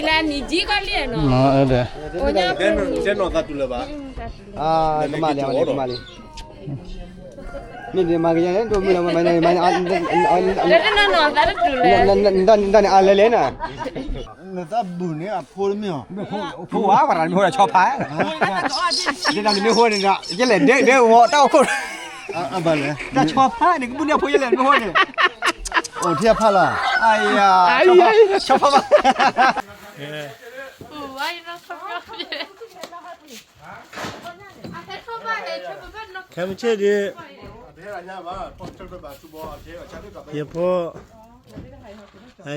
လၢနံၣ်ကီလံနီၤ, အဲၣ်ဒိး, ကမၣ်လံ, ကမၣ်လံ, မ့ၢ်ဒ်မၤကယၤန့ၣ် ဒိၣ်မုၢ်လီၤ, နတၢ်န့ၣ်အါလဲၣ်လဲၣ်နၤ, နသးဘူၣ်န့ၣ်အဖိတမ့ၢ်အီၤ, ဖိဝါဝဲဒၣ်နမ့ၢ်ဟိဒီးဆီဖါ, ဒ်နမ့ၢ်ဟိန့ၣ်ဒီး ယလဲၤဒဲဒဲဝီတၢ်အိၣ်ခိၣ်, တၢ်ဆီဖါန့ၣ် ကဘူၣ်န့ၢ်အဖိယလဲၤမ့ၢ်ဟိန့ၣ်, အိၣ်ထံအဖါလီၤ, ဆီဖါဘၣ်, ခဲမုၢ်ဆ့ၣ်ဒ်, ယဖိ,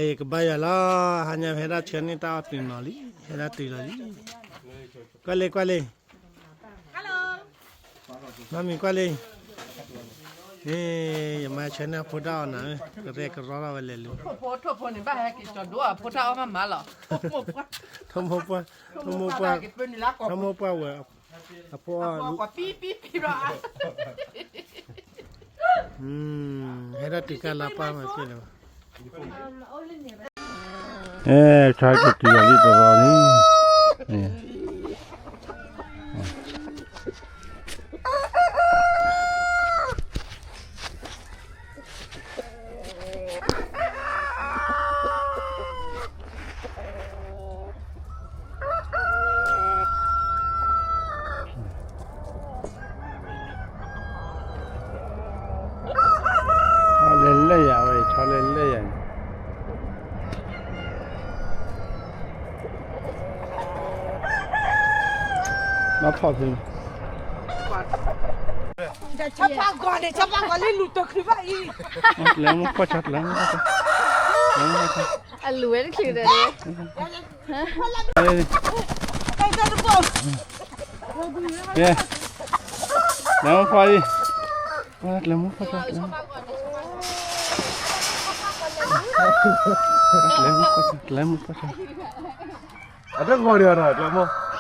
ယကဘါယွၤလီၤ, ဟါညါဟဲဒၣ်ဆၢန့ၢ်တၢ်အီၣ်တုၤနီၤလံ, ဟဲဒၣ်တုၤလီၤလံ, ကွၢ်လံ ကွၢ်လံ, မၤမံၤကွၢ်လံ, ယမါဆၢန့ၢ်အဖိတၢ်အီၣ်နၤ, ကရဲၣ်ကရီထီၣ်ဝဲလဲၤလူၤ, ထိၣ်ဖိန့ၣ်ဘၣ်ဟဲက့ၤကၠီၤဒိၣ်အဖိတၢ်အီၣ်မးမးလီၤ, ထိၣ်မိၢ်ပှၢ်, ထိၣ်မိၢ်ပှၢ်, ထိၣ်မိၢ်ပှၢ်ဝဲ, အဖိအီၣ်, ဟဲဒၣ်တုၤကါလါပှၢ်မးက့ၢ်လၢၤဘၣ်, အဲ ဆါက့ၤတုၤလီၤလံတရီန့ၣ်, လဲၤလဲၢ်ယၤဝဲ, ဆီလဲၤလဲၢ်ယၤန့ၣ်, ဘၣ်ဖီၣ်ဖဲန့ၣ်, ဆီဖါဂီၤန့ၣ်, ဆီဖါဂီၤလၢလူၤတချုးဘၣ်အံၤ, လဲၤမူဖီၣ်ဆီ, လဲၤမူဖီၣ်ဆီ, လဲၤမူဖီၣ်ဆီ, အလူၤဝဲတချုးဒီး, လဲၤမူဖီၣ်အံၤ, လဲၤမူဖီၣ်ဆီ, လဲၤမူဖီၣ်ဆီ, လဲၤမူဖီၣ်ဆီ, အတဂီၤဒီးနီၤ, ကျဲမိၢ်,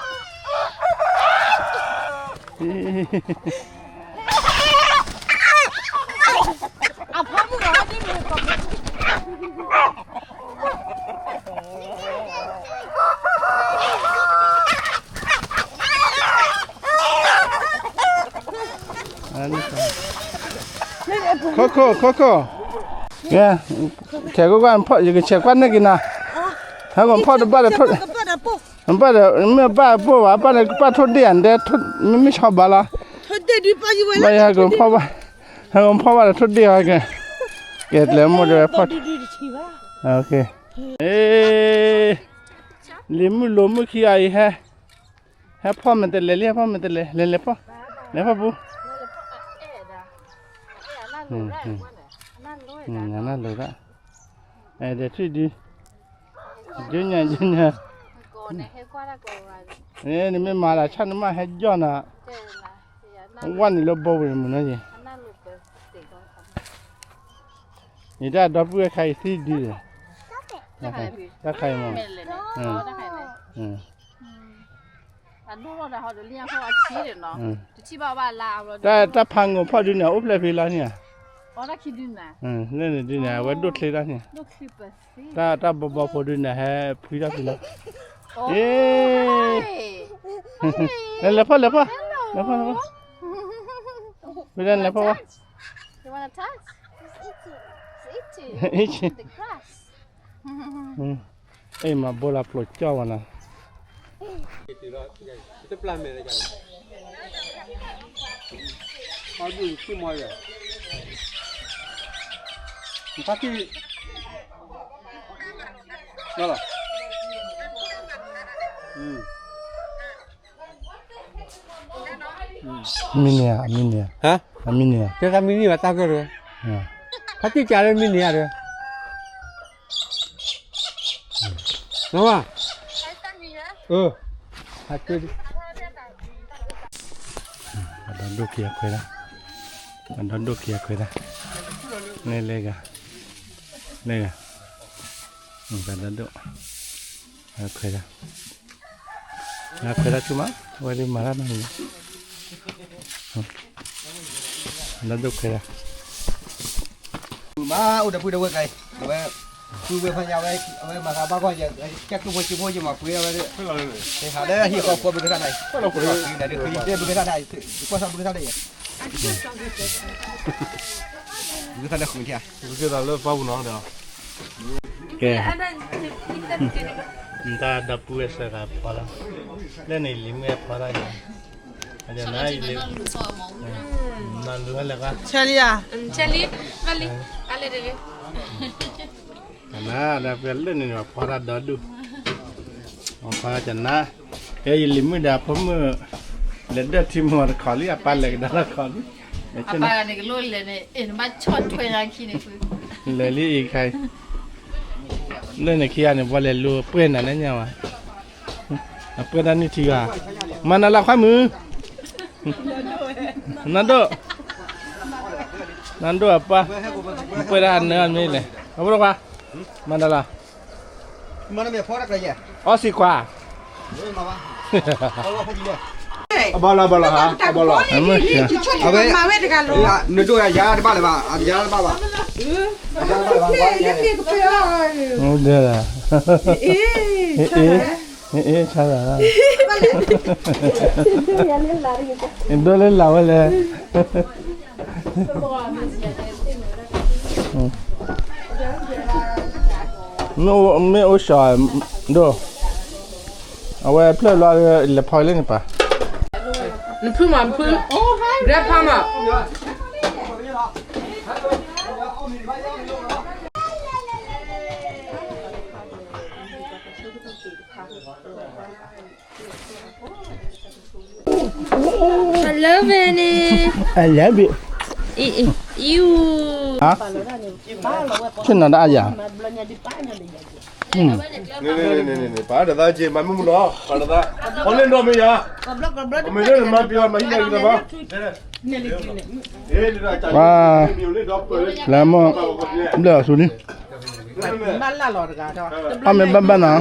ခိခိၣ်, ခိခိၣ်, ကဲ, ဆဲးကွၢ်ကွၢ်, ယကဆဲးကွၢ်န့ၢ်က့ၤနၤ, ဟဲကဖီၣ်တဘၣ်ဒီး, ဘၣ်ဒီး မ့ၢ်ဘၣ်ပိၢ်ဘၣ်, ဘၣ်ဒီးကဘၣ်ထိၣ်ဒ့ၣ်ယၤဒဲ, မ့မ့ၢ်ဆီဘၣ်လီၤ, ဘၣ်ယဟဲကဖီၣ်ဘၣ်, ဟဲကဖီၣ်ဘၣ်ဒီးထိၣ်ဒ့ၣ်အီၤကဲ, ကဲကျဲမိၢ်တဲဝဲဖီၣ်, အ့, လံၤမုၣ်လိၤမုၣ်ခံဂၤအံၤဟဲ, ဟဲဖီၣ်မ့ၢ်တလဲၤလံ, ဟဲဖီၣ်မ့ၢ်တလဲၤ, လဲၤလဲၤဖီၣ်, လဲၤဖီၣ်ပူၤ, နနၢ်လိၤဒၣ်, ဒီးထံၣ်ဒု, ကညါကညါ, နမ့ၢ်မၤလၢဆၣ်နမ့ၢ်ဟဲကၠီၣ်နၤ, ဝဲန့ၣ်လၢဘီဝဲၢ်မုၢ်နီၤယံၤ, ယတၢ်ဒီပုၢ်ဝဲၢ်ခါအံၤသံဒုဒီး, တၢ်ခါအံၤမး, တၢ်ဖးငိၢ်ဖီၣ်ဒုန့ၣ် အိၣ်ဖျဲၣ်ဖဲလီၤန့ၣ်ဧါ, လၢန့ၣ်ဒုန့ၣ် အဝဲဒိၣ်ချ့တၢ်န့ၣ်, တၢ်ဘီဘီဖိဒုန့ၣ် ဟဲဖှံတၢ်ဖဲလီၤ, အ့, လဲၤလဲၤဖီၣ် လဲၤဖီၣ်, လဲၤဖီၣ်, လဲၤဖီၣ်, ဖဲလဲၤဖီၣ်ဘၣ်, အ့, မၤဘိလၢပျိၤကၠီဝဲနၤ, မံန့ၢ်ဧါ, မံန့ၢ်ဧါ, မံန့ၢ်ဧါ, တဲတၢ်မံန့ၢ်ဘၣ်တၢ်ကၢၢ်တဝဲ, ဖါတံၢ်ကးလၢမံန့ၢ်ဧါတဝဲ, နဝဲ, အ, အဒီဒိၣ်ခံအခွဲးဒၣ်, အဒီဒိၣ်ခံအခွဲးဒၣ်, လဲၤလဲၤဂၤ, လဲၤဂၤ, အဒီဒိၣ်, အခွဲးဒၣ်, အခွဲးဒၣ်ဆူမး, အဝဲဒၣ်မၤတၢ်နီၤ, အဒီဒိၣ်ခွဲးဒၣ်, မၤအိၣ်ဒီးပုၢ်ဒီးဝဲၢ်ကျါအံၤ, အဝဲ ဃုဝဲဖဲညါဝဲ အဝဲမၤသးဘၣ်ဂီၢ်ယဲ ကဲကျိဖိစ့ဖိယမၤပှ့ၤဝဲ ဟးလၢဟံၣ်ဃီဖိဘုကထါန့ၣ် ဘုကထါန့ၣ် ကွၢ်သးဘုကထါန့ၣ် ဘုကထါန့ၣ်ဃုထံ ဘုကထါလၢပၢ်ပူၤနီၤဒီး ကဲ နတၢ်ဒီပုၢ်ဝဲၢ်စၢၤဂၤဖီလီၤ လၢန့ၣ်လံၤမုၣ်ဖီတၢ်န့ၣ် နလူၤဟဲလဲၣ်ကါ ဆဲလံဧါ ဆဲလံ ဘၣ်လံ အလဲၣ်တဂ့ၤ ကနၤဒီးပလၢန့ၣ်ဖီတၢ်ဒီဒူၣ် ဖီတၢ်ကနၤ ကဲယလံၤမုၣ်ဒီးဖိမုၣ် လဲၤဒၢၣ်ထံမီၤတခီလံ အပၢ်လဲၤကဒါတခီလံ အပၢ်န့ၣ်ကလိၣ်လဲၤန့ၣ် အဲၣ်နဘၣ်ဆီၣ်ထွဲညါခံန့ၣ် လဲၤလံအံၤခါအံၤ လၢန့ၣ်ခံဂၤန့ၣ် ပှၤလဲၤလူၤပှဲၤနၤန့ၣ်ညါဝဲ အပှဲၤတၢ်နုၢ်ထံဂၤ မၤနၤလၢခွါမုၣ် နဒိၣ် နဒိၣ်အပၢ် ပှဲၤတၢ်နၢၤမ့ၢ်လဲၣ် အဖိခွါ မၤနၤလၢ အီစံးခွါ အဘီလီၤ ဘီလီၤဟါ အဘီလီၤ အဝဲ နဒိၣ်ယၤတဘၣ်လၢၤဘၣ် အယၤတဘၣ်ဘၣ် အ့ အ့ ဆါလီၤ ဒိၣ်လၢလၢ်ဝဲလဲၣ် မ့ၢ်အိၣ်စီၤဒိၣ် အဝဲဖျၢၣ်လီၤလဲၤဖီလၢန့ၣ်ပၢ် နဖုမး နဖု ဒဲဖးမး I love it. I love it. Ew. ဟါ ဖြစ်နၤဒၣ်အယၤ ပာ်တသးက့ၤမၤမုၢ်မုၢ်နီၤ ပာ်တသး အမ့ၢ်လၢနမၤပျီမၤဟံၣ်နၤဂ့ၤလီၤဘၣ် လၢမ့ၢ်ဘျၢၣ်အဆူလံ အီၣ်မ့ၢ်ဘၣ်ဘၣ်နီၤ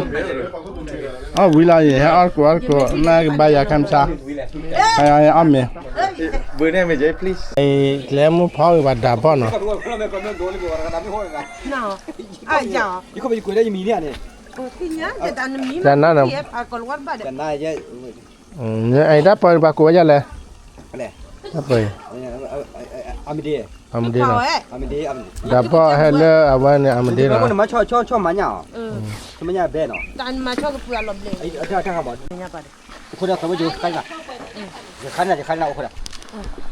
အီၣ်ဝံၤလီၤယဲ ဟဲအီၣ်ကိးအီၣ်ကိး နကဘါယၤခဲမုၢ်ဆါ အီၣ်မ့ၢ် ကျဲမုၢ်ဖီဂ့ၤဘၣ်ဒၣ်ဘီၣ်နီၤ ယကွဲးဒၣ်ယမံၤန့ၣ်န့ၣ် ယနၤန့ၣ် အဲတၢ်ပၢၢ်ဘၣ်ကိးဝဲဒ်လဲၣ် တၢ်ပၢၢ် အမဒ့ အမဒ့လီၤ ဒၣ်ဘီၣ်ဟဲလၢအဝဲန့ၣ် အမဒ့လီၤ မၤဆီၣ်ဆီၣ်မၤညၣ်အီၤ မၤညၣ်ဘဲနီၤ အခိၣ်ဒီးသးဝဲယခါနၤ ယခါနၤ ယခါနၤ အိၣ်ခိၣ်ဒီး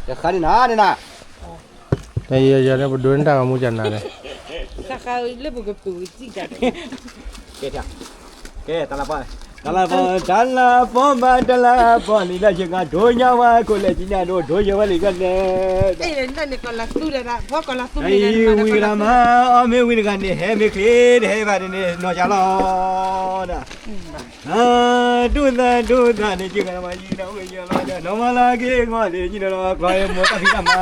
ယခါန့ၣ်နၤန့ၣ်နၤ တယယန့ၣ် ပဒိးန့ၢ်တၢ်ဂီၤမူကနၤန့ၣ် ကဲ တၢ်လၤပီ တၢ်လၤပီ တၢ်လၤပီ မၤတၢ်လၤပီန့ၣ် လၢယဂၤဒိညါဝဲ ခိၣ်လဲၣ်ကံညါဒိ ဒိယဝဲလံကလဲၣ် ဝံၤကလၤမါ အီၣ်မ့ၢ်ဝံၤတဂၤန့ၣ် ဟဲမ့ၢ်ချ့တဟဲဘၣ်န့ၣ်န့ၣ် နီၢ်ကလီၤ ဒိၣ်သးဒိၣ်သးန့ၣ် က့ၤကလၤမါ ယံၤဒီးဝဲယလီၤ နီၢ်မါလၤက့ၤငီၢ်န့ၣ် ယံၤဒီးလီၤ ကျီယမိၢ်တၢ်ဖံးတၢ်မၤ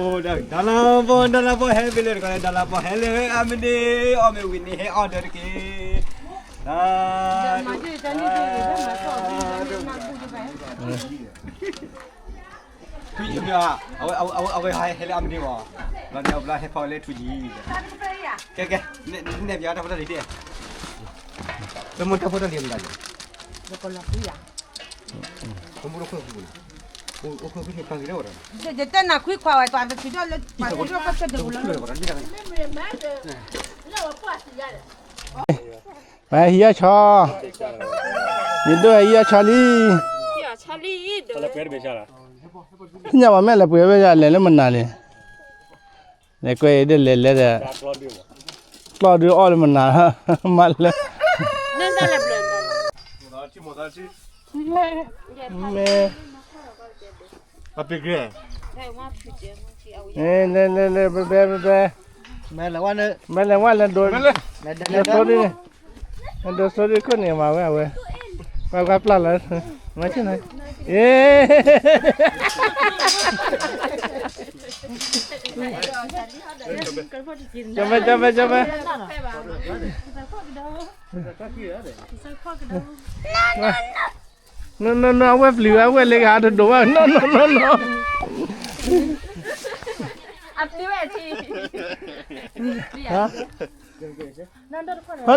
တၢ်လၤပီ တၢ်လၤပီဟဲဖဲလဲၣ်တခီလဲၣ် တၢ်လၤပီဟဲလၢအမ့ၢ်ဒ့ အီၣ်မ့ၢ်ဝံၤန့ၣ် ဟဲအီၣ်ဒီးတက့ၢ် ထူယံၤမ့ၢ် အဝဲ အဝဲ အဝဲဟဲလၢအမ့ၢ်ဒ့ဘၣ် ဘျီန့ၣ် အဘျီဟဲဖီလၢထူယံၤ ကဲ ကဲ နဲၣ်ပျးတၢ်ဖိတၢ်လံၤတဲ ပမ့ၢ်တၢ်ဖိတၢ်လံၤမတၤလဲၣ် ပမ့ၢ်တၢ်ဖိတၢ်လံၤ ပအိၣ်ခိၣ်ဖံးဖံးလီၤ ယတဲနၤခွံခွါဝဲ ပှၤတထံၣ်ထီၣ်လၢ ပှၤတထံၣ်ထီၣ်ကစၢၢ်တပူၤလီၤ ပဟံးအီၣ်ဆီ ယဒိၣ်ဟံးအီၣ်ဆီလံ ညါပှၤမ့ၢ်လဲၤပှ့ၤဝဲယၤလဲၤလၢမနၤန့ၣ် လဲၤကွဲအံၤဒ်လဲၤလဲၤဒီး ကျီၢ်ဒုးအီၣ်လၢမနၤ မၤလၢ မ့ၢ် အပ့ၤကဲ လဲၤလဲၤလဲၤ ပပဲပပဲ မဲလဲၤဝဲလဲၤဒိ လဲၤဒိ လဲၤဒိ စိဒ်န့ၣ် လဲၤဒိစိဒ်ခိၣ်န့ၣ် မၤဝဲအဝဲ ကွၢ်ကွၢ်ပျၢ်လီၤ မၤဆ့ၣ်နီၤ အ့ ကၠီမဲ ကၠီမဲ ကၠီမဲ နီၢ်နီၢ်နီၢ် အဝဲပျံၤဝဲ အဝဲလဲၤကဟးတဒိးဘၣ် နီၢ်နီၢ်နီၢ်နီၢ် အပျံၤဝဲထံ ဟဲ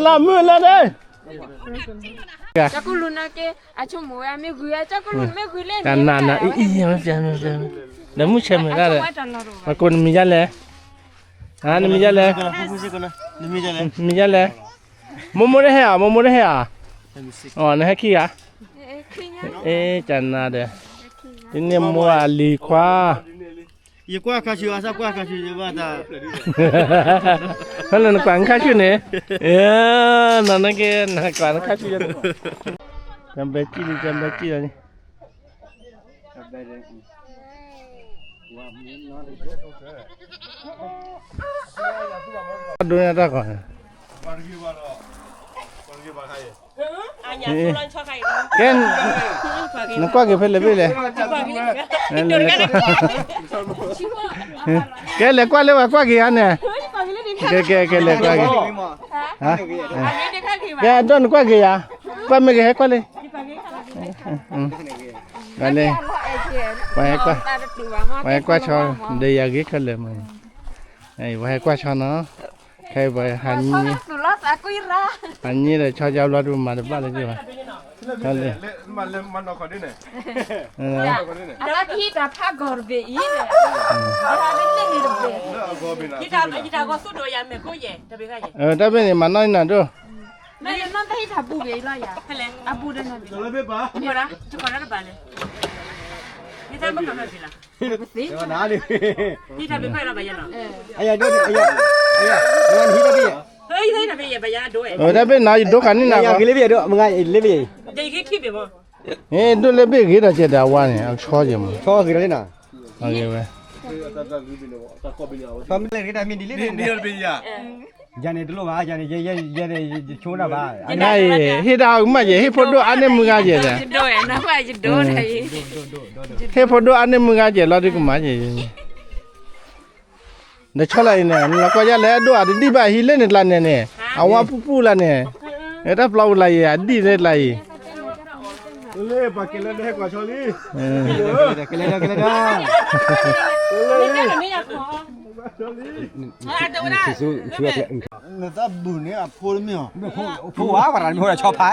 လီၤမုၢ်လၢန့ၣ် ကၠီကူလူနာက့ အဆိကမိၣ်ဝဲ မ့ၢ်ဂုၤဝဲ ကၠီကူလူနမ့ၢ်ဂုၤလဲၣ် တၢ်နးနးအံၤအံၤ မ့ၢ်ပျဲမ့ၢ်ပျဲ ဒီးမုၢ်ဆဲးမုၢ်တၢ်ဒီး ပကိးနမံၤယါလဲၣ် နမံၤယါလဲၣ် နမံၤယါလဲၣ် မိၢ်မိၢ်တဟဲဧါ မိၢ်မိၢ်တဟဲဧါ အီၤ နဟဲခံဂၤ အ့ ကနၤဒီး ဒ်န့ၣ်မိၢ်အလံၤခွါ ယကွၢ်ခါဆူအစၢ်ကွၢ်ခါဆူယဘၣ်တၢ် ဖဲလၢနကွၢ်နခါဆူန့ၣ် နနက့ နကွၢ်နခါဆူ ကဘဲကံၣ်လံ ကဘဲကံၣ်လံ ဒိးန့ၢ်တၢ်ကီၢ်န့ၣ် ကဲ နကွၢ်က့ၤဖဲလဲၣ်ဘ့ၣ်လဲၣ် ကဲလဲၤကွၢ်လၢပှၤကွၢ်က့ၤဧါန့ၣ် ကဲ ကဲ ကဲ လဲၤကွၢ်က့ၤ ကဲ အဒိၣ်နကွၢ်က့ၤယၤ ကွၢ်မ့ၢ်ကဟဲကွၢ်လံ ကွၢ်လံ ပှၤဟဲကွၢ် ပှၤဟဲကွၢ်ဆီ ဒီးယၤဂ့ၤခဲလၢာ်မး ပှၤဟဲကွၢ်ဆီနီၤ ခဲအံၤပှၤဟးညံ ဟးညံဒီးဆီကဘျီဒုးမၤတဘၣ်လၢၤဘၣ် ဆီလံ အဝဲကဟံးတၢ်ဖးဂီၤတဘ့ၣ်အံၤ ယတၢ်ဂီၤသူၣ်ဒိၣ်ယၤမဲာ်ခိၣ်ယဲၢ် တဘ့ၣ်ဃါယဲၢ် တၢ်ဘ့ၣ်န့ၣ် မၤနီၢ်နၤဒိၣ် မ့ၢ်နီၢ်တၢ်ဟံးတၢ်ဘူၣ်ဘ့ၣ်အံၤလီၤယၤ အဘူၣ်ဒီးနီၢ်ဘ့ၣ် မ့ၢ်တခီတၢ်တဘၣ်လဲၣ် မ့ၢ်တၢ်ဘၣ်ခီနီၢ်ဘ့ၣ်လီၤ ဟံးတၢ်ဘ့ၣ်ခီလီၤဘၣ်ယဲၢ်လီၤ အယၤဒိၣ် အယၤ အယၤ နဟံးတၢ်ဘ့ၣ်ယဲၢ် တၢ်ဘ့ၣ်နၤယဒိၣ်ခါန့ၣ်နၤ ယဂ့ၤလၢဘ့ၣ်ယဲၢ်ဒိၣ် မ့ၢ်ဂ့ၤလၢဘ့ၣ်ယဲၢ် ဒ်ယက့ခံဘ့ၣ်မး ဒိၣ်လၢဘ့ၣ်ဂ့ၤဒီးကဲဒီးအဝါန့ၣ် အဆီကဲမး ဆီဂ့ၤဒီးလံနၤ အဂ့ၤဝဲ ဆီမ့ၢ်လဲၣ်တၢ်မ့ၢ်ဒ်လဲၣ် ယၤန့ၣ်တလိၣ်ဘၣ် ယၤန့ၣ် ယဲယဲန့ၣ် ယဆိတၢ်ဘၣ် နၤအံၤ ဟ့ၣ်တၢ်အီၤကမၣ်ယဲၢ် ဟ့ၣ်ဖိဒိၣ်အါန့ၢ်မုၢ်ဂၤယဲၢ်ဒီး ဟ့ၣ်ဖိဒိၣ်အါန့ၢ်မုၢ်ဂၤယဲၢ်လီၤဒုးကမၣ်ယဲၢ် ဒီးဆီလၢအံၤန့ၣ် နလီၤကွၢ်ယါလဲၣ် အဒိၣ်အတဒံၣ်ဘၣ်ဟံးလၢန့ၣ်ကျါန့ၣ်န့ၣ် အဝါပူၤပူၤလၢန့ၣ် တၢ်ပျီပူၤလၢအံၤ အဒံၣ်လၢကျါအံၤ လၢပှၤကဲလၢဒဲကွၢ်ဆီလံ ကဲလၢဒဲ ကဲလၢဒဲ နသးဘူၣ်န့ၣ်အဖိတမ့ၢ်အီၤ ဖိဝါဝါရၤမ့ၢ်ဟိဒီးဆီဖါ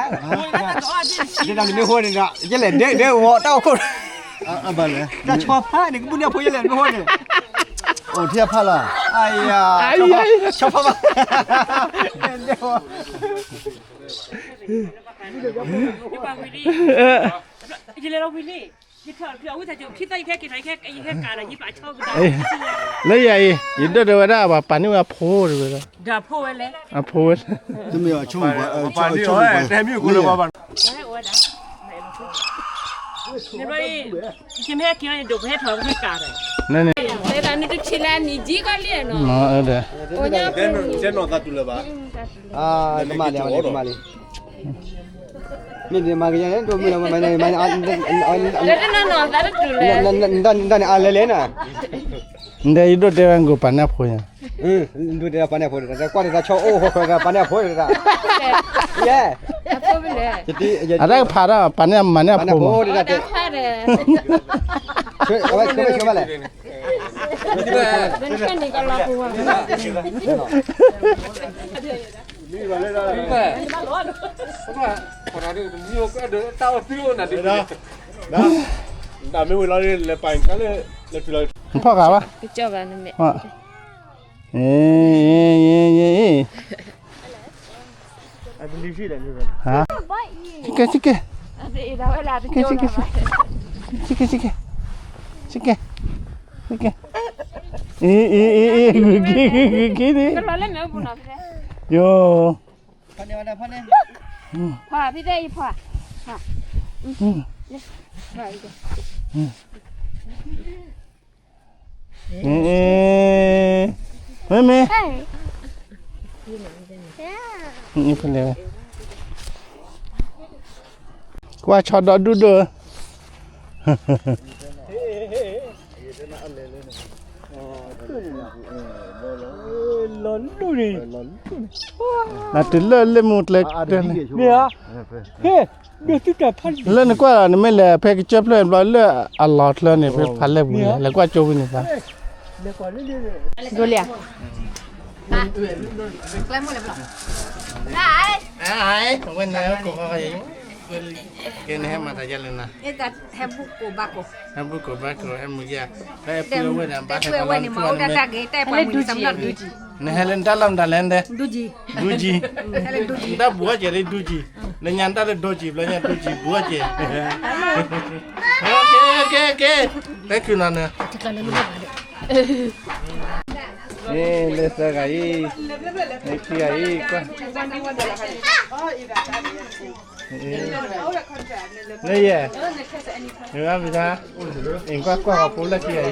ဒ်နမ့ၢ်ဟိန့ၣ်ဒီး ယလဲၤဒဲဒဲဝီတၢ်အိၣ်ခိၣ် အဘၣ်လဲၣ် တၢ်ဆီဖါန့ၣ် ကဘူၣ်န့ၢ်အဖိယလဲၤမ့ၢ်ဟိန့ၣ် အိၣ်ထံအဖါလီၤ အယၤ ဆီဖါဘၣ် ယလဲၤလီၤဝံၤလံ ယထီၣ်အဝံသးစူၤ ခံသီယခဲက့ၤထီၣ် ယခဲကးလီၤ ယပာ်ဆီကဒါ လၢယၤအံၤ ယဒိၣ်တဲဝဲဒၣ် ပှၤပာ်န့ၢ်ဝဲအဖိတဝဲဒၣ် ဒီးအဖိဝဲလဲၣ် အဖိဝဲ တမ့ၢ်အဆိကမိၣ် ပာ်န့ၢ်ဝဲ တဲမ့ၢ်အဖိလၢပှၤပာ် န့ၣ်ဘျီအံၤ ယမ့ၢ်ဟဲက့ၤလီၤန့ၣ် ဒိၣ်ပဟဲထီၣ်ပဟဲကးဒီး နန့ၣ် နတဆံးလၢနံၣ်ကီလံနီၤ တဲနီၢ်သးတူၢ်လၢၤဘၣ် ကမၣ်လံ ကမၣ်လံ မ့ၢ်မၤကယဲၢ်န့ၣ် ဒိၣ်မုၢ်လီၤ မၤန့ၣ် မၤန့ၣ် တနီၤနီၤသးတတူၢ်လၢၤ နတၢ်န့ၣ်အါလဲၣ်လဲၣ်နၤ နတဲယဒိၣ်တဲဝဲ နကပာ်န့ၢ်အဖိညါ ဒိၣ်တဲပာ်န့ၢ်အဖိတဒၣ် ကွၢ်တဒၣ် ဆီအိၣ်ဃီဃီ ပာ်န့ၢ်အဖိတဒၣ် ယဲ အတၢ်ကဖးထီၣ် ပာ်န့ၢ်မၤန့ၢ်အဖိမး အဝဲဆိဘၣ်လဲၣ် တၢ်မ့ၢ်ဝဲလီၤလၢလဲၤပာ်ကါလၢ လဲၤတုၤလီၤ ဖီၣ်ဂၤဘၣ် ကၠီဘၣ်နမဲာ် ဟါ ကဲ ကဲ ကဲ ကဲ ကဲ ကဲ ကဲ အံၤ အံၤ အံၤ အံၤ ဂုာ်က့ၤ ဂုာ်က့ၤ ဂုာ်က့ၤန့ၣ် ယိၤ ဖါန့ၣ် ဖါန့ၣ် ဖါ ဖါ ဖါ ဖါ မ့မ့ၢ် ဖဲလဲၣ် ကွၢ်ဆီဒီဒူၣ်ဒိၣ် လီၤဒူၣ်န့ၣ် နတုၤလၢလၢမူကျဲ မ့ၢ်ဧါ ဟ့ၣ် လၢနကွၢ်လီၤ နမ့ၢ်လဲၤဖဲကစၢၢ်ဖျၢၣ်ဘျီလၢအလီၤချၢန့ၣ် ဖဲဖးလဲၢ်ပူၤန့ၣ် လဲၤကွၢ်ကၠိဝံၤန့ၣ်သး ဒိလံဧါ, ဝဲန့ၣ်ကိးဃီယဲ, ကဲနဟဲမၤတၢ်ယဲလၢနၤ, ဟဲဘူၣ်ကိးဘါကိး, ဟဲဘူၣ်ကိးဘါကိး ဟဲမုၢ်ယဲ, လၢအပုၢ်ဝဲၢ်န့ၣ် ဘၣ်ဟဲကလီၤနထူၣ်န့ၣ်, နဟဲလၢနတၢ်လီၢ်မတၤလဲၣ်, ဒူ, ဒူကံ, နတၢ်ဘူးအီၣ်ကဲလၢဒူကံ, လၢညါနတၢ်လၢဒိကံ ဘျီညါဒူကံဘူးအီၣ်ကဲ, ကဲ, ကဲ, ကဲ, တဲခုနီၤနၤ လၢသၢဂၤအံၤ, လၢခံဂၤအံၤ, ကွၢ်, လၢယဲ, မ့ၢ်ဘၣ်မ့ၢ်သါ, အံၤကွၢ်ကွၢ်ဃီဖိလၢခံဂၤ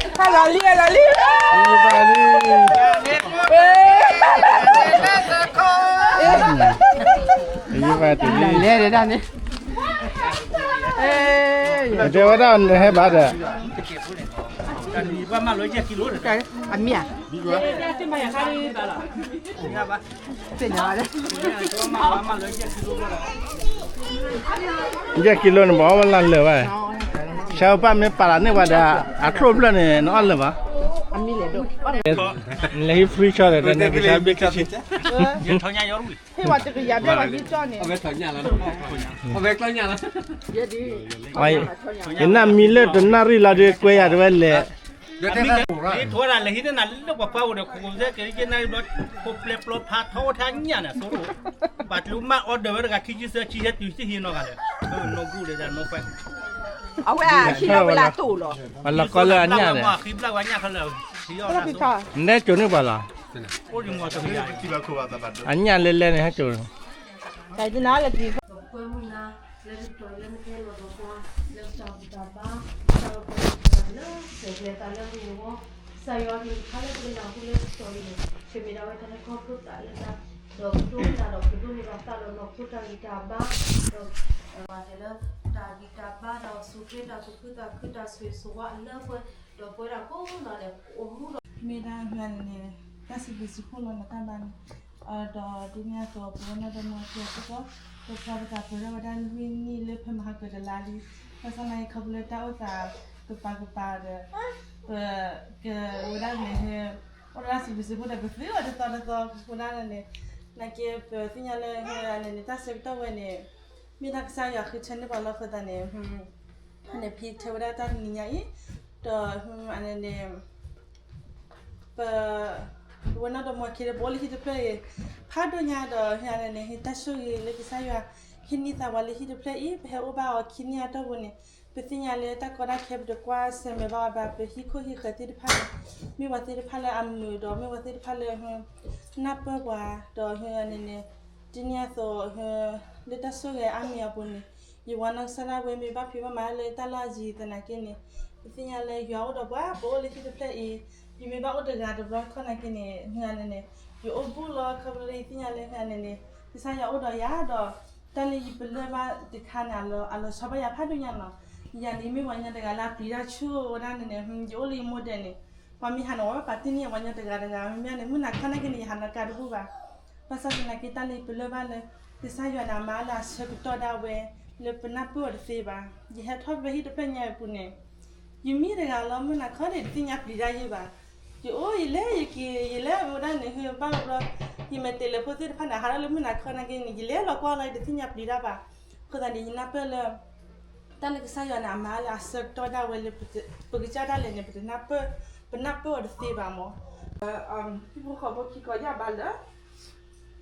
အံၤ, လီၤလံ လီၤလံ, ယဘၣ်တ့ၢ်လံ, လဲၤဒၣ်န့ၣ် တဲဝဲဒၣ်နဟဲဘၣ်ဒီး, အမ့ၢ်ဧါ, ယဲၢ်ကံလိန့ၣ် ဘၣ်ဝဲလၢလၢာ်ဘၣ်, ဆၢပၢ်မ့ၢ်ပာ်လီၤန့ၢ်ဝဲဒီး အချိၣ်ဖျၢၣ်န့ၣ် နအီၣ်လၢာ်ဘၣ်, လဲၤဟံး free ဆီဒီး တနံၤကဆါဘ့ၣ်ခံဆံ ယနၢ်မံလၢတနၣ်ရံၣ်လီၤဒီး ကွဲယၤတဝဲလဲၣ်, ထိးဝဲဒၣ်လဲၤဟံးန့ၢ်နၤလၢပှၤပှၢ်အိၣ်ဒီး ခိၣ်သဲကဲကဲနၢ်ဘျီ, ခိၣ်ပျဲပျီဖးထီဝဲထဲအညၣ်န့ၣ် အသိး, ဘၣ်ကျိမၢ်အီဒီးဝဲတဂၤခံဆံသၢဆံ ဟဲတုၤသ့ၣ်ဟံးနီၢ်ဂၤလဲၣ်, နီၢ်ဘူၣ်ဒီး နီၢ်ဖဲ, အဝဲအဟံၣ်လီၤဝဲလၢအတိၢ်လီၤ, ပှၤလီၤကီလၢအညၣ်န့ၣ်, နဟဲစိာ်န့ၢ်ပှၤလီၤ, အညၣ်လဲၤလဲၤန့ၣ် ဟဲစိာ်န့ၢ် ကွဲမုာ်နၤ လၢတတီၤလၢနကဟဲလီၤဒီးပှၤ လၢပတၢ်ဘူၣ်တၢ်ဘါ, တၢ်အိၣ်ဖှိၣ်တၢ်လၢ စဲးကျဲၤတၢ်လၢမုၢ်နဝီ, ကစၢ်ယွၤကလုၢ်ကထါလၢပကနၢ်ဟူလၢတတီၤအံၤန့ၣ် ကမ့ၢ်ဒၣ်ဝဲတၢ်လၢခီဖျိသးလၢတၢ် ဒီးကဒိကနၣ်ဒီးကဒိးန့ၢ်ဘၣ်သးဒီးနီၢ်ခိတၢ်ဂံၢ်တၢ်ဘါ, ဒီး ပှၤတဲလၢ တၢ်ဂံၢ်တၢ်ဘါဒီး စူၢ်က့တၢ်သူၣ်ခုသးခု တၢ်ဆိၣ်ဂ့ၤဆိၣ်ဝါအလၢပှဲၤ ဒီးပဝဲဒၣ်ကိးဂၤဒဲး အိၣ်မူဒီး မ့ၢ်ဒၣ်ယၤန့ၣ်န့ၣ် တၢ်စံးဘျုးစံးဖှိၣ်လီၤနတၢ်ဘါန့ၣ်, ဒီးဒ်န့ၣ်အသိး ပဝဲဒၣ်ဒီးမၤစၢၤစ့ၢ်ကီး ပဖျီပသးပှဲၤထီၣ်ဝဲဒၣ်လွံၢ်နံၣ်လၢဖဲမဟါကတလါလံ, ဘၣ်ဆၣ်သနာ်က့ ခီဖျိလၢတၢ်အိၣ်သးကပၤကပၤဒီး ပကဝဲဒၣ်န့ၣ် အိၣ်ဒီးတၢ်စံးဘျုးစံးဖှိၣ်ဒီး ပသုအိၣ်တသီတသီ ပဝဲဒၣ်န့ၣ်, နာ်က့ ပသ့ၣ်ညါလၢန့ၣ်န့ၣ် တၢ်ဆၢကတီၢ်ဝဲန့ၣ် မ့ၢ်ဒၣ်ကစၢ်ယွၤဃုထၢန့ၢ်ပှၤလီၢ်ဃိသတးန့ၣ် န့ၣ်ဖံထဲဝဲဒၣ်တၢ်တနံၤညါအံၤ, ဒီးန့ၣ်န့ၣ် ပ ပဝဲနီၢ်ဒီမါဝၤခံဒီး ပအိၣ်လၢဟံၣ်တဖျၢၣ်အံၤ ဖးဒိၣ်ညါဒီး န့ၣ်န့ၣ် တၢ်ဆိၣ်ဂ့ၤလၢကစၢ်ယွၤ ဟ့ၣ်န့ၢ်သးဝဲလၢဟံၣ်တဖျၢၣ်အံၤ ပဟဲအိၣ်ဘၣ်အီၤခံနံၣ်အတီၢ်ပူၤန့ၣ် ပသ့ၣ်ညါလၢတၢ်ကီတၢ်ခဲ ပတကွၢ်ဆၢၣ်မဲာ်ဘၣ်အီၤဘၣ် ပဟံၣ်ခိၣ်ဟံၣ်ဃၢၤသ့ၣ်တဖၣ်န့ၣ် မ့ၢ်ပှၤသ့ၣ်တဖၣ်လၢအမုာ်ဒီး မ့ၢ်ပှၤသ့ၣ်တဖၣ်လၢ နၢ်ပၢၢ်ပှၤ ဒီးန့ၣ်န့ၣ် ဒ်န့ၣ်အသိး လၢတၢ်ဆိၣ်ဂ့ၤအါမံၤအပူၤန့ၣ် ယဝၤနီၢ်ကစၢ်ဒၣ်ဝဲ မ့ၢ်ဘၣ်ဖံးဘၣ်မၤလၢတၢ်လၢအယံၤသနာ်က့န့ၣ် ပသ့ၣ်ညါလၢယွၤအိၣ်ဒီးပှၤ ပအိၣ်လၢဟံၣ်တဖျၢၣ်အံၤ ယမ့ၢ်ဘၣ်အိၣ်တဂၤတဘျီခီနာ်က့န့ၣ် န့ၣ်န့ၣ် ယအိၣ်ဘူးလီၤ ခီဖျိလၢယသ့ၣ်ညါလၢ န့ၣ်န့ၣ် ကစၢ်ယွၤအိၣ်ဒီးယၤဒီး တၢ်လၢယပလၢၢ်ဘၣ်တခါန့ၣ် အလီၤဆီဘၣ်ယၤဖးဒိၣ်ညါနီၤ ယၤန့ၣ် မ့ၢ်ပှၤကညီတဂၤလၢအပျံၤတၢ်ဆူၣ်ဝဲဒၣ်န့ၣ်န့ၣ် ယအိၣ်လၢယမိၢ်ဒဲးန့ၣ် ပှၤမ့ၢ်ဟးနီၤဝဲ ပှၤတန့ၢ်ပှၤကညီတဂၤတဂၤ မ့မ့ၢ်န့ၣ် မုၢ်နၤခီနာ်က့န့ၣ် ယဟးနီၤကါတဘူၣ်ဘၣ်. ဘၣ်ဆၣ်သနာ်က့ တၢ်လၢယပလၢၢ်ဘၣ်လၢ ကစၢ်ယွၤန့ၣ် အမၤလၢအဆၢကတီၢ်ဒၣ်ဝဲ လၢပနၢ်ပၢၢ်အီၤတသ့ဘၣ်. ယဟဲထီၣ်ဖဲဟံၣ်တဖျၢၣ်ညါအပူၤန့ၣ် ယမံတဂၤလီၤ မုၢ်နၤခီန့ၣ် တသ့ၣ်ညါပျံၤတၢ်ယဲၢ်ဘၣ်. ယအိၣ်ယလဲၤယက့ၤ ယလဲၤဝဲဒၣ်န့ၣ် ဟ့ၣ်ဘၣ်ဘျီ ယမဲာ်တဲးလဲးဖိသ့ၣ်တဖၣ်န့ၣ် ဟးထီၣ်လၢမုၢ်နၤခီနာ်က့န့ၣ် ယလဲၤလီၤကွၢ်လီၤ ယတသ့ၣ်ညါပျံၤတၢ်ဘၣ်. အဃိသတးန့ၣ် ယနၢ်ပၢၢ်လၢ တၢ်လၢကစၢ်ယွၤန့ၣ် အမၤလၢအဆၢကတီၢ်ဒၣ်ဝဲလၢ ပကစၢ်ဒၣ်လဲာ်န့ၣ် ပတနၢ်ပၢၢ် ပနၢ်ပၢၢ်အီၤတသ့ဘၣ်မး. ဟံၣ်ဖိဃီဖိခံခီယၢ်ဘၣ်လၢ က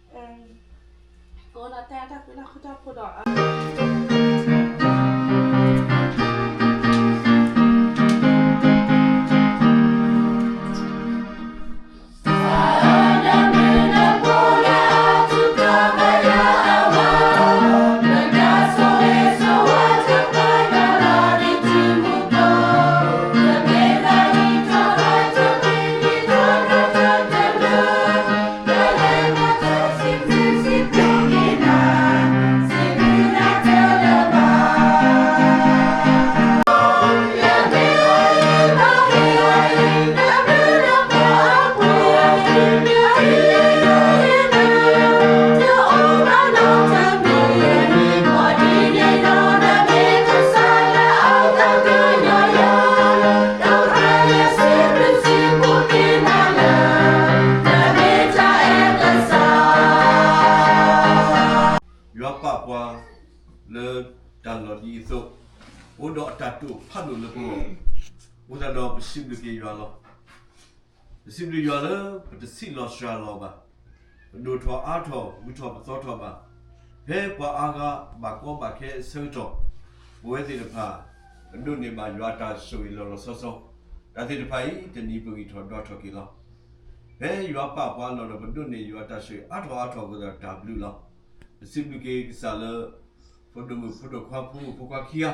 အိၣ်ဒီးတၢ်အဲၣ်တၢ်ကွံတၢ်ဃူတၢ်ဖိးဒီး ဒီးအတၢ်တိာ်ဖးဒိၣ်လၢပဂီၢ်, အဃိသတးဒီးပစံးဘျုးက့ၤယွၤလီၤ. ပစံးဘျုးယွၤလၢပတဆံးလီၤစှၤလီၤဘၣ်. ပဒိၣ်ထီၣ်အါထီၣ် ဂုၤထီၣ်ပသီထီၣ်ဘၣ်. ဖဲပှၤအါဂၤဘၣ်ကီဘၣ်ခဲအဆၢကတီၢ်, ပဝဲသ့ၣ်တဖၣ် ပဒိးန့ၢ်ဘၣ်ယွၤအတၢ်ဆိၣ်ဂ့ၤလီၤလီၤဆီဆီ, တၢ်သ့ၣ်တဖၣ်အံၤ တနံၤပဂံၢ်ထီၣ်ဒွးထီၣ်က့ၤလီၤ. ဖဲယွၤပာ်ပှၤလီၢ်ဒီး ပဒိးန့ၢ်ယွၤအတၢ်ဆိၣ်ဂ့ၤအါထီၣ်အါထီၣ်အဃိသတးဒီး တၢ်ဘျုးလီၤ. ပစံးဘျုးက့ၤကစၢ်လၢ ဖိဒိၣ်မုၣ်ဖိဒိၣ်ခွါ ဖိမုၣ်ဖိခွါခံဂၤ,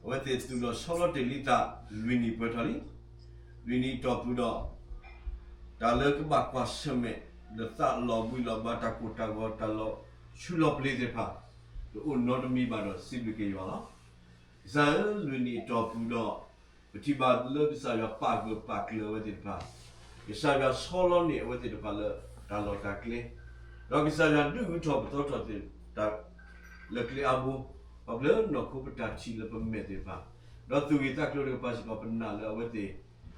အဝဲသ့ၣ်သူၣ်လီၤဆီလီၤတ့ၢ်လံသး လွံၢ်နံၣ်ပှဲၤထီၣ်လံ. လွံၢ်နံၣ်အတီၢ်ပူၤဒီး တၢ်လၢကဘၣ်ကွၢ်ဆၢၣ်မဲာ် ဒီးသးလီၤဘှံးလီၤဘှါ တၢ်ကိၢ်တၢ်ဂီၤ တၢ်လီၤဆူလီၤပျ့ၤသ့ၣ်တဖၣ် တအိၣ်နီတမံၤဘၣ်ဒီး စံးဘျုးက့ၤယွၤလီၤ. ကစၢ်ဧၢ, လွံၢ်နံၣ်အတီၢ်ပူၤဒီး ပထံၣ်ဘၣ်လၢကစၢ်ယွၤပာ်ဂၢၢ်ပာ်ကျၢၤအဝဲသ့ၣ်တဖၣ်, ကစၢ်ယွၤဆီလီၤန့ၢ်အဝဲသ့ၣ်တဖၣ်လၢတၢ်လီၢ်တၢ်ကျဲ, ဒီးကစၢ်ယွၤဒုးဂုၤထီၣ်ပသီထီၣ်သ့ၣ်တဖၣ်လၢကျဲအါဘိ, ခီဖျိနီၢ်ခိပတၢ်ထံၣ်လၢပမဲာ်သ့ၣ်တဖၣ်, ဒီးသူၣ်ဂ့ၤသးကျိၤတကပၤစ့ၢ်ကီး ပနာ်လၢအဝဲသ့ၣ်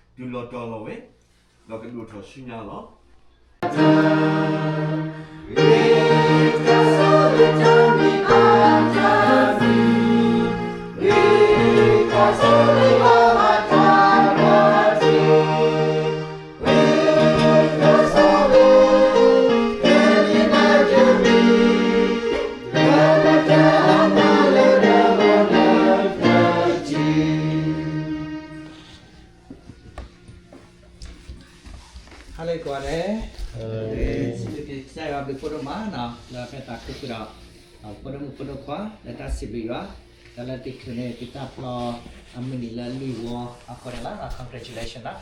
တုၤလီၤတီၤလီၤဝဲ ဒီးကဒိၣ်ထီၣ်ဆူညါလီၤ. ဟါလၢကိးဂၤဒဲး, စံးဘျုးကစၢ်ယွၤဘျုးဖှိၣ်ဒိၣ်မး, လၢဖဲတၢ်ခူသူၣ်ဒီး ဖိဒိၣ်မုၣ်ဖိဒိၣ်ခွါ လၢတၢ်စံးဘျုးယွၤ, လၢတၢ်လၢတချုးန့ၣ် ကတၢ်ဖျီအမုၢ်နံၤလၢလွံၢ်ဝီအဃိန့ၣ်လီၤ. Congratulation လီၤ.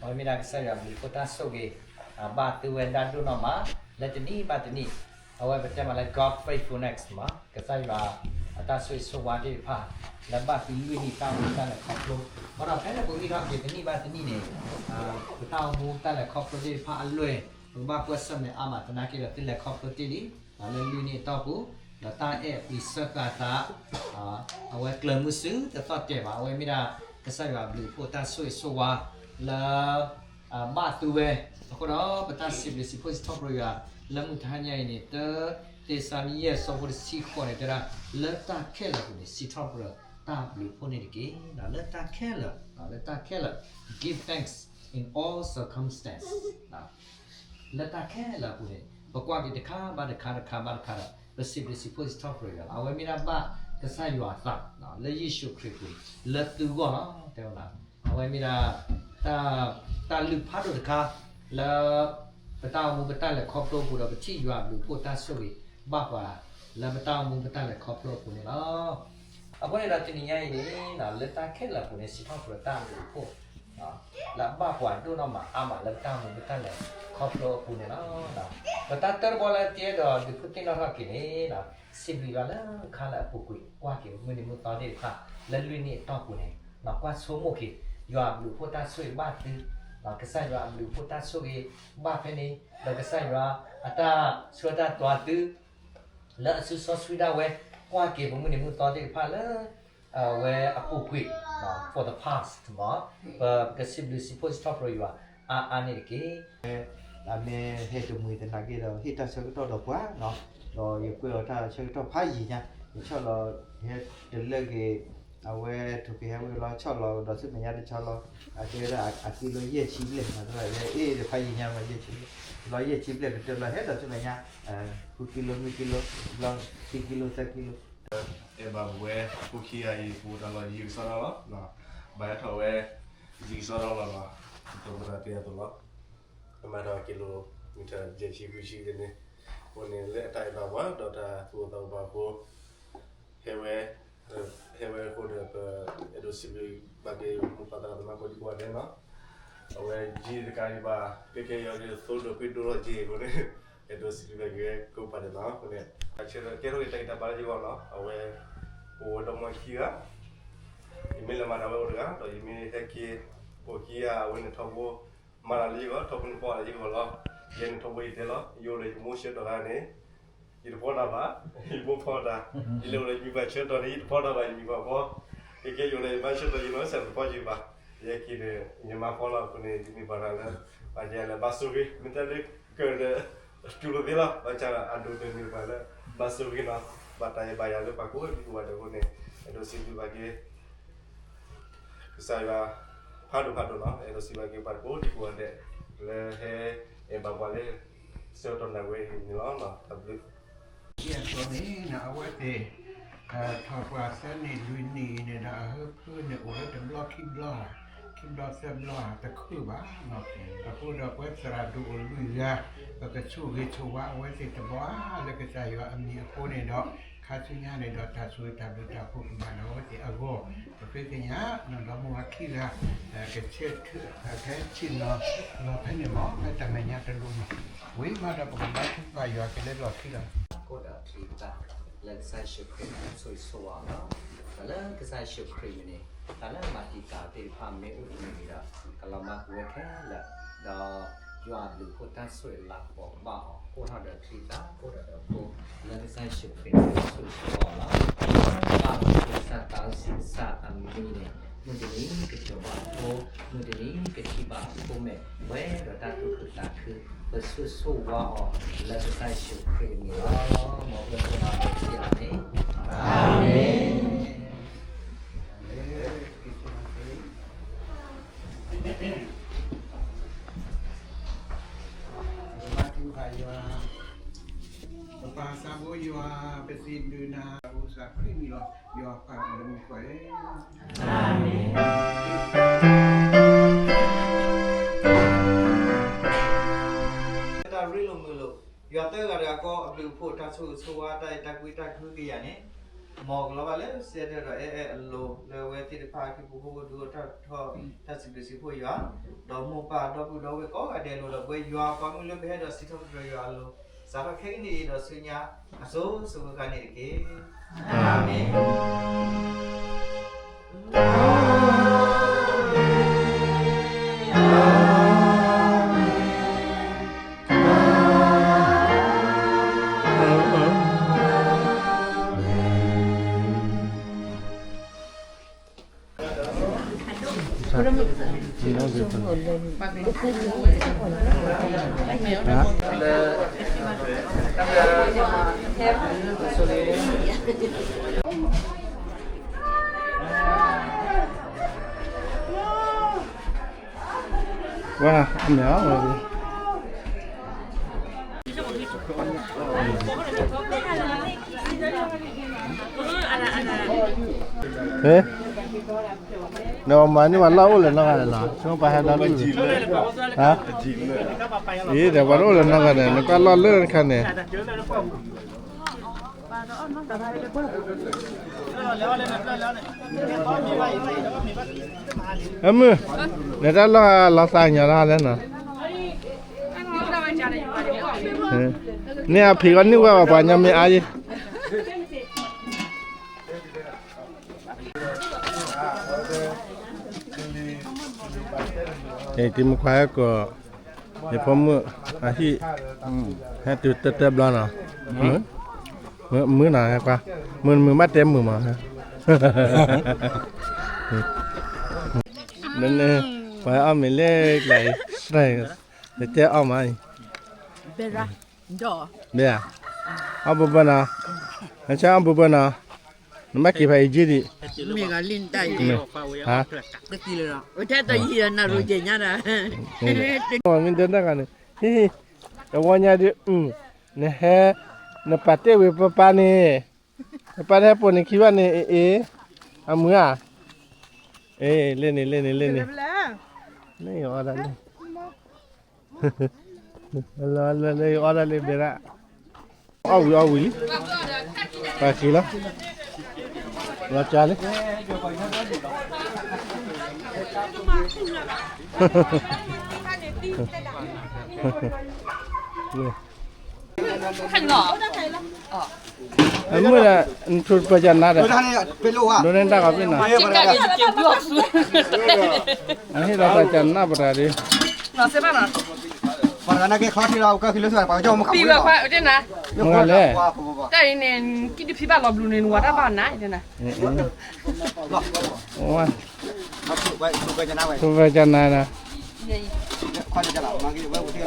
အဝဲမ့ၢ်ဒၣ်ကစၢ်ယွၤဘျုးဖှိၣ်တၢ်ဆိၣ်ဂ့ၤ ဘၣ်သုဝဲဒၣ်ဒိၣ်နီၢ်မး လၢတနံၣ်ဘၣ်တနံၣ်, အဝဲပတဲမးလၢ God faithfulness မး, ကစၢ်ယွၤအတၢ်ဆိၣ်ဂ့ၤဆိၣ်ဝါသ့ၣ်တဖၣ် လၢဘၣ်သုလွံၢ်နံၣ်တၢ်အိၣ်မူတၢ်လဲၤခီဖျိ, ဒီးဖဲန့ၣ်ပဂံၢ်ထီၣ်က့ၤတနံၣ်ဘၣ်တနံၣ်န့ၣ်, ပတၢ်အိၣ်မူတၢ်လဲၤခီဖျိသ့ၣ်တဖၣ်အလွဲၢ်, ပကဘၣ်ကွၢ်ဆၢၣ်မဲာ်အါမးသနာ်က့ဒီး သုလဲၤခီဖျိတ့ၢ်လံ, လၢလွံၢ်နံၣ်အတီၢ်ပူၤ, ဒီးတၢ်အဲၣ်ပျံၤစၢဃာ်သး အဝဲကျၢၤမုဆူတသီၣ်တဲာ်ဘၣ်, အဝဲမ့ၢ်ဒၣ်ကစၢ်ယွၤဘျုးဖှိၣ်တၢ်ဆိၣ်ဂ့ၤဆိၣ်ဝါလၢ ဘၣ်သုဝဲ, အဃိဒီးပတၢ်စံးဘျုးစံးဖှိၣ်စံးထီၣ်ပတြၢၤယွၤ လၢမုၢ်တဟါညါအံၤန့ၣ် တၢ သ့းစၤလနံယဲၢ် ဆၢဖိတဆံဃိးန့ၣ် တဲဒၣ် လၢတၢ်ခဲလၢာ်အပူၤန့ၣ် စံးထီၣ်ပတြၢၤတၢ်ဘျုးဖှိၣ်န့ၣ်တက့ၢ်. လၢတၢ်ခဲလၢာ်, လၢတၢ်ခဲလၢာ်, give thanks in all circumstance. လၢတၢ်ခဲလၢာ်အပူၤန့ၣ် ပကွၢ်က့ၤတခါဘၣ်တခါတခါဘၣ်တခါဒီး ပစံးဘျုးစံးဖှိၣ်စံးထီၣ်ပတြၢၤယွၤလီၤ. အဝဲမ့ၢ်ဒၣ်ဘၣ်ကစၢ်ယွၤအသး လၢယ့ၣ်ၡူးခရံာ်အပူၤ လၢသုဂီၢ်လီၤ တဲဝဲဒၣ်. အဝဲမ့ၢ်ဒၣ် တၢ်လုၢ်ဖးဒိၣ်တခါ လၢပတၢ်အိၣ်မူပတၢ်လဲၤခီဖျိအပူၤဒီး ပထံၣ်ယွၤအဘျုးအဖှိၣ်တၢ်ဆိၣ်ဂ့ၤဘၣ်ပှၤ လၢပတၢ်အိၣ်မူပတၢ်လဲၤခီဖျိအပူၤန့ၣ်လီၤ. အဃိန့ၣ်ဒီးတနံၤညါအံၤန့ၣ် လၢတၢ်ခဲလၢာ်အပူၤန့ၣ် စံးထီၣ်ပတြၢၤတၢ်ဘျုးအဖှိၣ် လၢအဘၣ်ပှၤဒိၣ်နီၢ်မးအါမးလၢပတၢ်အိၣ်မူပတၢ်လဲၤခီဖျိအပူၤန့ၣ်လီၤ. ပတၢ်တၢတဘီလၢတအဲၣ်ဒိးဒုးသ့ၣ်နီၣ်ထီၣ်က့ၤန့ၣ် စံးဘျုးယွၤလၢခါလၢအပူၤကွံာ် ကွၢ်က့ၤမုၢ်နံၤမုၢ်သီသ့ၣ်တဖၣ် လၢလွံၢ်နံၣ်အတီၢ်ပူၤန့ၣ် ကွၢ်ဆိကမိၣ်က့ၤ ယွၤအဘျုးအဖှိၣ်တၢ်ဆိၣ်ဂ့ၤဘၣ်သု ကစၢ်ယွၤအဘျုးအဖှိၣ်တၢ်ဆိၣ်ဂ့ၤဘၣ်ဖဲန့ၣ် ဒီးကစၢ်ယွၤအတၢ်ဆှၢတၢ်တွၤသု လၢအစုစီဆှံဒၣ်ဝဲ ကွၢ်က့ၤပမုၢ်နံၤမုၢ်သီသ့ၣ်တဖၣ်လၢ အဝဲအပူၤကွံာ် for the past မ့ၢ် ပကစံးဘျုးစံးဖှိၣ်စံးထီၣ်ပတြၢၤယွၤအါအါန့ၣ်တက့ၢ်. အမ့ၢ်ဟဲတမှံၤသနာ်က့ဒီး ဟ့ၣ်တၢ်ဆၢကတီၢ်ဒီးပှၤ ဒီးယကွဲးအီၤတၢ်ဆၢကတီၢ်ဖးယံာ်ညါ ယဆီၣ်လီၤ ဟဲတလၢက့ၤ အဝဲထိၣ်က့ၤဟဲဝဲလီၤ ဆီၣ်လီၤဒီးဆူမဲာ်ညါတဆီလီၤ အကဲဝဲဒၣ်အကံလိယဲၢ်ဆံဘျဲၣ် မၤတရၣ်လၢအ့ၣ်တဖးယံာ်ညါမး ယဲၢ်ဆံဘျဲၣ် လီၤယဲၢ်ဆံဘျဲၣ်ကတၢၢ်လီၤ ဟဲဒီးဆူမဲာ်ညါ ဃုကံလိ နွံကံလိ လီၤ ခံကံလိ သၢကံလိ အဲၣ်ဘၣ်ပဝဲ ဖိခံဂၤအံၤ ပအိၣ်တၢ်လီၢ်ယံၤကစီဒီလီၤ ဘၣ်ဟဲထီၣ်ဝဲ ယံၤကစီဒီလီၤလီၤ တၢ်ပတၢ်တဲအသိးလီၤ မၤထီၣ်ကံလိမံထၢၣ် ယဲၢ်ဆံဃုဆံန့ၣ် အဃိန့ၣ်လၢအတၢ်အဲၣ်ဘၣ်ပှၤ ဒီးတၢ်သူၣ်အိၣ်သးအိၣ်ပှၤအဃိ ဟဲဝဲ ဟဲဝဲအဃိဒီး ပအဲၣ်ဒိးစံးဘျုးဘၣ်က့ၤ မိၢ်ပၢ်သရၣ်သမါကိးဒံကိးဂၤဒဲးလီၤ အဝဲယံၤတကးဒံးဘၣ် ကဲကဲယွၤက့ၤသိဒိၣ်ဖှံဒိၣ်ထီၣ်က့ၤအဃိန့ၣ် အဲၣ်ဒိးစံးဘျုးဘၣ်က့ၤဝဲကိးဂၤဒဲးလီၤ အဃိန့ၣ် အဆၢကဲထီၣ်က့ၤတၢ်ဂံၢ်တၢ်ဘါလၢယဂီၢ်လီၤ အဝဲ ပအိၣ်ဝဲဒီမါခံဂၤ ယမ့ၢ်လဲၤမၤတၢ်ဝဲအိၣ်တဂၤ ဒီးယမ့ၢ်ဟဲက့ၤ ပအိၣ်ခံဂၤ အဝဲန့ၣ်ထီဘိ မၤတၢ်လၢယဂီၢ် ထီဘိန့ၣ်ပှၤလၢယဂီၢ်လီၤ ယဲန့ၣ်ထီဘိယတဲလီၤ ယအိၣ်ဒီးယမိၢ်ဆၢကတီၢ်ခါန့ၣ် ယတဖီတၢ်ဘၣ် ယမိၢ်ဖီတၢ် ယလဲၤအိၣ်ဒီးယမံၤပှၢ်ဆၢကတီၢ်န့ၣ် ယတဖီတၢ်ဘၣ် ယမံၤပှၢ်ဖီ ယကဲယအိၣ်ဒီးယမါဆၢကတီၢ် ယနီၢ်စဲးတဖီယံၤဘၣ် ယဟဲက့ၤန့ၣ် ယမါဖီလီၤ အဃိန့ၣ် ယမံၤပှၢ်တၢ်လၢ ဘၣ်ယလဲၤဘါစိဂ့ၤ မ့ၢ်တဲလၢကၢၢ်ဒီး တူၢ်လိာ်သ့လီၤ ဘၣ်ဆၣ်အဒိၣ်တမံၤပှၤလၢ ဘါစိဂ့ၤနီၤ ဘၣ်တၢ်ယဘၣ်ယၤလၢပှၤကိးဒံကိးဂၤဒဲးအဃိန့ၣ် အဲၣ်ဒိးစံးဘျုးဘၣ်က့ၤ ကစၢ်ယွၤဖးဒိၣ်ဖးဒိၣ်လီၤ. အဲၣ်ဒိးစံးဘျုးက့ၤပှၤတကိးဒံကိးဂၤဒဲး လၢဟဲအဲၣ်ဘၣ်ပှၤလၢ ဆၢကတီၢ်နၣ်ဝဲအံၤန့ၣ်လီၤ. တၢ်ဘျုး ဒ်အသိးန့ၣ် အဝဲသ့ၣ် ထီၣ်ပှၢ်သၢနံၣ်လွံၢ်နံၣ်အံၤန့ၣ်ဒီး အဟၢဖၢန့ၣ်အိၣ်လၢတဘျီခံဘျီဧါ, ခံဘျီသၢဘျီဧါ တခုဘၣ်. အဃိဒီးပဝဲသရၣ်ဒိၣ်အိၣ်လွံၢ်ဂၤ ပကဆိၣ်ဂ့ၤဆိၣ်ဝါအဝဲသ့ၣ်တဘျီဧါ လၢကစၢ်ယွၤအမံၤအဃိန့ၣ်ဒီး ခါဆူညါန့ၣ်ဒီးတၢ်ဆိၣ်ဂ့ၤတၢ်ဘျုးတၢ်ဖှိၣ်ကဘၣ်ဒီးအဝဲသ့ၣ်အဂီၢ် ပဃ့ကညးနီၢ်ဒီမါဝၤခံဂၤ ကဆၢထၢၣ် ကဟဲဆ့ၣ်နီၤလီၤဖဲန့ၣ်မး ဖဲတၢ်မဲာ်ညါတလိၤန့ၣ် ဝံၤမးဒီးပကဘါထုကဖၣ်ယွၤကလဲၤလီၢ်ခံလီၤ. ကိးဒီးချံသၣ် လၢကစၢ်ယ့ၣ်ၡူးခရံာ်အမံၤဆိၣ်ဂ့ၤဆိၣ်ဝါအီၤလီၤ. ဒီးလၢကစၢ်ယ့ၣ်ၡူးခရံာ်အမံၤန့ၣ် တၢ်လၢမၤတံာ်တာ်သ့ၣ်တဖၣ်မ့ၢ်အိၣ်တမံၤဒီး ကလီၤမၢ်ကွံာ်ဝဲခဲလၢာ် ဒီးယွၤအဘျုးအဖှိၣ်တၢ်ဆိၣ်ဂ့ၤလၤကပီၤကဘၣ်အီၤ အိၣ်ထီၣ်ဒီးချံသၣ် အိၣ်ထီၣ်ဒီးဖိ လၢကစၢ်ယ့ၣ်ၡူးခရံာ်အမံၤဆိၣ်ဂ့ၤဆိၣ်ဝါအီၤလီၤ. ဘၣ်ဃးကစၢ်သးစီဆှံကစၢ်အမံၤန့ၣ် မုၢ်တနံၤကစီၤဘၣ်အဖိ, မုၢ်တနံၤကထံၣ်ဘၣ်အဖိမဲာ် ပှဲၤဒီးတၢ်သူၣ်ခုသးခု, ပဆိၣ်ဂ့ၤဆိၣ်ဝါအီၤ လၢကစၢ်ယ့ၣ်ၡူးခရံာ်အမံၤလီၤ. မ်ပဝဲကိးဂၤဒဲးစံးအၤမ့ၣ်, အၤမ့ၣ်. ပပၢ်သးဘိယွၤ, ပစံးဘျုးနၤ အိၣ်သးခရံာ်မံၤလီၤ. ယွၤပၢ်လၢမူခိၣ်ဧၢ, အၤမ့ၣ်. တၢ်ရ့လိာ်မုာ်လိာ် ယွၤသၢဂၤတဂၤဃီ အဘျုးအဖှိၣ် တၢ်ဆိၣ်ဂ့ၤဆိၣ်ဝါ တၢ်အဲၣ်တၢ်ကွံတၢ်ကဟုကယာ်န့ၣ် မ်ကလီၤဘၣ်လၢစဲးတၢ်ဒီးအဲၣ်အဲၣ်အလိၤ လၢအဝဲသ့ၣ်တဖၣ်ဟံၣ်ဖိဃီဖိဒုးအိၣ်ထီၣ် တၢ်စံးဘျုးစံးဖှိၣ်ယွၤ, ဒီးမိၢ်ပၢ်ဒီပုၢ်ဒီဝဲၢ်ကိးဂၤဒဲးလိၤဒီး ပဝဲယွၤပှၤမုၣ်လၢပဟဲဒီးစံးထီၣ်ပတြၢၤယွၤအလိၤ စးထီၣ်ခဲကနံၣ်အံၤဒီးဆူညါ အစိၤစိၤဃၣ်ဃၣ်န့ၣ်တက့ၢ်. အၤမ့ၣ်. ဝါ အမ့ၢ်အီၤ ဟဲ နမၤန့ၢ်ပှၤလီၢ်အိၣ်လၢၤနီတဂၤလဲၣ်လီၤ, ဆိပှၤဟဲဒီးလၢ ဟါ, အံၤဒီးပှၤတအိၣ်လၢၤနီတဂၤန့ၣ် နကွၢ်လီၢ်လၢတခါန့ၣ် အမုၢ်, နတၢ်လီၢ်လီၤသးကညီၤတၢ်လဲၣ်နီၤ, န့ၢ်အဖံးကီၢ်န့ၢ်ဝဲပှၤညီမ့ၢ်အါယံၤ, တံၤမုၢ်ခွါဟဲကိး ယဖိမုၣ်အဟံၣ်, ဟဲတုၤတၢတၢဘျီနီၤ, မုၢ်နီၤဟဲကွၢ်, မုၢ်မုၢ်ဘၣ်တဲမုၢ်မး, န့ၣ် ပှၤအီၣ်မ့ၤလၢကျါအံၤ, တဲအီၣ်မးအံၤ, ဘဲၣ်, အီၣ်ဘၢဘၢနီၤ, နဆၢအီၣ်ဘၢဘၢနီၤ, နဘၣ်က့ၤဖးအံၤက့ဒံး, မ့ၢ်ဂၤလံၢ်နတၢ်အံၤ, ဟါ, တကံလၢၤဒီး ဝဲထဲတယံၤဒီးနၤရိၤက့ၤညါဒီး, မ့ၢ်ဒၢနၢ်ဂၤန့ၣ်, ဟံၣ်, တဝီညါဒုး, နဟဲ, နပာ်တ့ၢ်ဝံၤပပၢ်န့ၣ်, ပပၢ်တဟဲပိာ်န့ၢ်ခံဘၣ်န့ၣ်, အ့ၣ်, အမုၢ်ဧါ, အ့ၣ်, လၢန့ၣ် လၢန့ၣ် လၢန့ၣ်, လၢယအီၣ်ဒၣ်လၢ လၢလၢယအီၣ်ဒၣ်လၢဘဲဒၣ်, အီၣ်ဝံၤအီၣ်ဝံၤလံ, ပှၤက့ၤလီၤ, လီၤကၢ်လံ, အမုၢ်ဒီး နထူပၢၢ်ကနါဒီး, ဒိးန့ၢ်တၢ်ဂီၤပ့ၤနီၤ, အဟ့ၣ်လီၤပၢၢ်ကနါပတဂၤဒ်, မ့ၢ်လဲၣ်, တၢ်အံၤန့ၣ် ကံတဖံးဘၣ်လီၤဘျုးန့ၣ် နဝၤတၢ်ဘၣ်နၤအံၤန့ၣ်, ထူပၢၢ်ကနါဒီး,